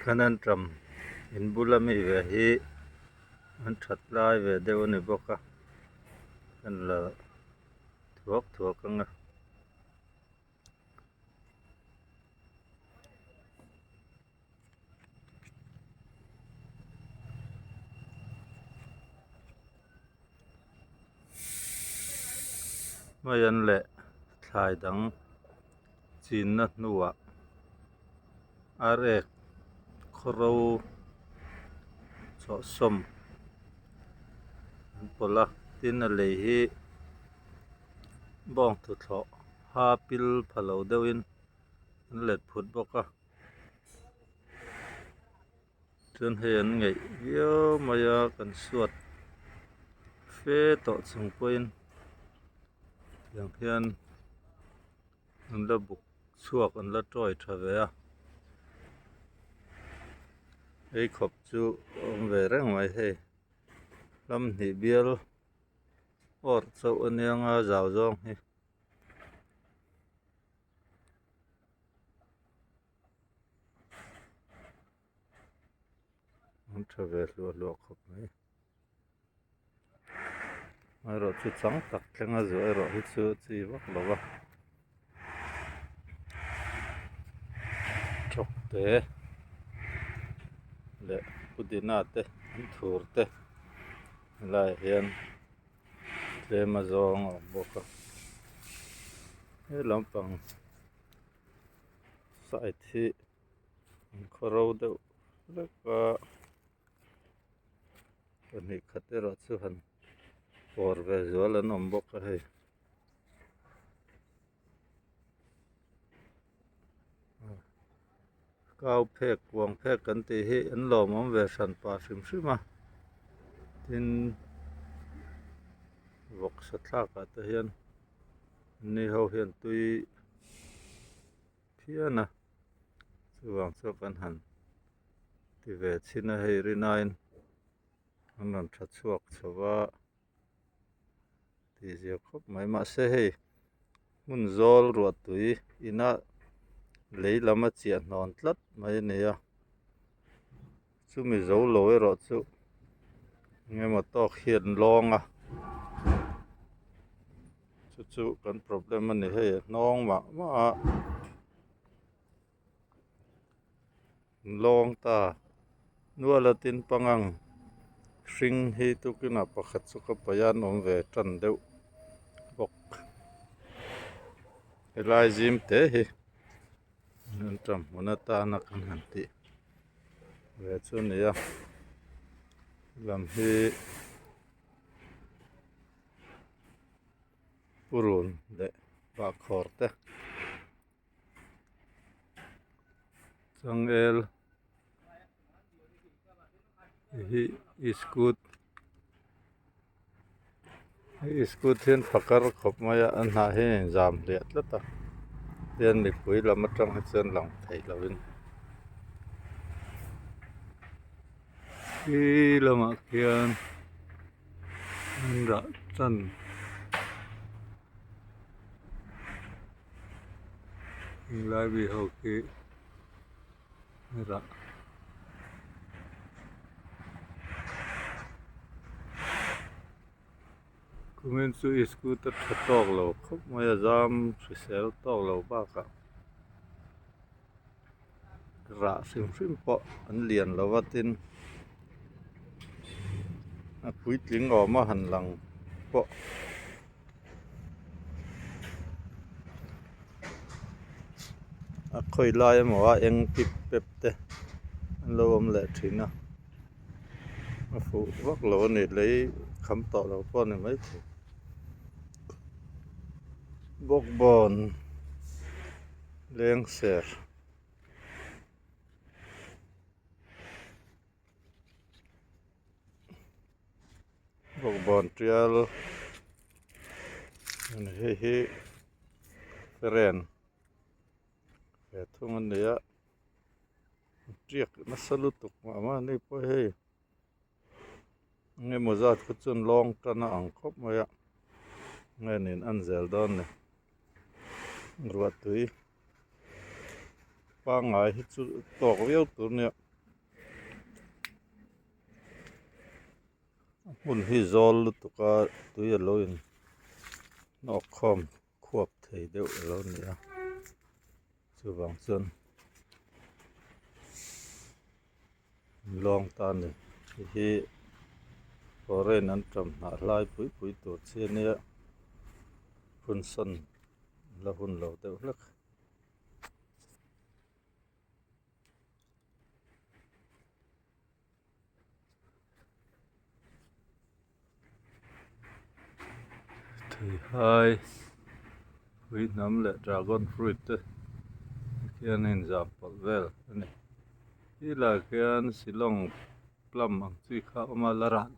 Kan anṭam in bula mi ve hi an that lai ve deuh a ni bawk a kan la thuak thuak ang a. Maian leh thlai dang chinna hnuah arek khawro chawhsawm an pawlh a tin a lei hi bawng tuthlawh ha pil pha lo deuhin an let phut bawk a. Chuan hei an ngeih viau mai a kan suat fe tawh chung pawhin tiang hian an la buk chhuak an la tawi tha ve a ei khawp chu a awm ve reng mai hei ram hnih bial awrh chauh a nia nga zau zawng hi. An tha ve hluah hluah khawp mai erawh chu chang tak thleng a zuah erawh hi chu chi vak lo va thawk te leh pudina te an thur te helaiah hian tlem a zawng a awm bawk a he lampang. Side hi an khawro deuh vek a pahnih khat erawh chu han pawr ve zual an awm bawk a hei kau phek kuang phek kan tih hi an lawmawm ve hran pah hrim hrim a tin vawksa thlak ah te hian. Ni ho hian tui phian a chuvang chu kan han ti ve chhin a hei rinain an rawn tha chhuak chho va tih zia khawp mai mahse hei hmun zawl ruah tui ina lei lam a chiah hnawn tlat mai a ni a chumi zo lo erawh chu eng emaw tawk hian lawng a chu chu kan problem a ni hei a hnawng mah mah a lawng ta nual a tin pangang hring hi tukin ah pakhat chu ka paih a an awm ve tan deuh bawk helai zim te hi. An ṭam hmun atana kan han tih ve chu a ni a lam hi purun leh bahkhawr te changel hi iskut Hei iskut hian phakar khawp mai a a hnah hi a inzam hliah tlat a tihian mipui lam atang hi chuan lang thei lovin khi lamah khian an rah tan englai mi ho khi rah. Kumin chu scooter tha tawk lo khawp mai a zam hrisel tawk lo bakah rah hrim hrim pawh an lian lo va tin a puitling awm a han lang pawh. A khawi lai emaw a eng pip pep te an lo awm leh thin a a fuh vak lo a ni lei kham tawh lo pawh a ni maithei bawkbawn leng ser. Bawkbawn tial hei hi feren ve thung a ni a tiak nasa lutuk mah mah ani pawh hei eng emaw zat kha chuan lawng tan a ang khawp mai a nge niin an zel dawn ni ruah tui pangngai hi chu tawk viau tur a nia. A hmun hi zawl lutuk a tui a lo in hnawk khawm khuap thei deuh a lo ni a chuvang chuan lawng ta a ni hei hi foreign an tam hnah hlai pui pui tur chi a nia phun sawn la hun lo deuh hlek. Theihai ui hnam leh dragon fruit te khian a inzam pawlh vel a ni. Ti lai khian shillong plum ang chi kha a awm a la rah.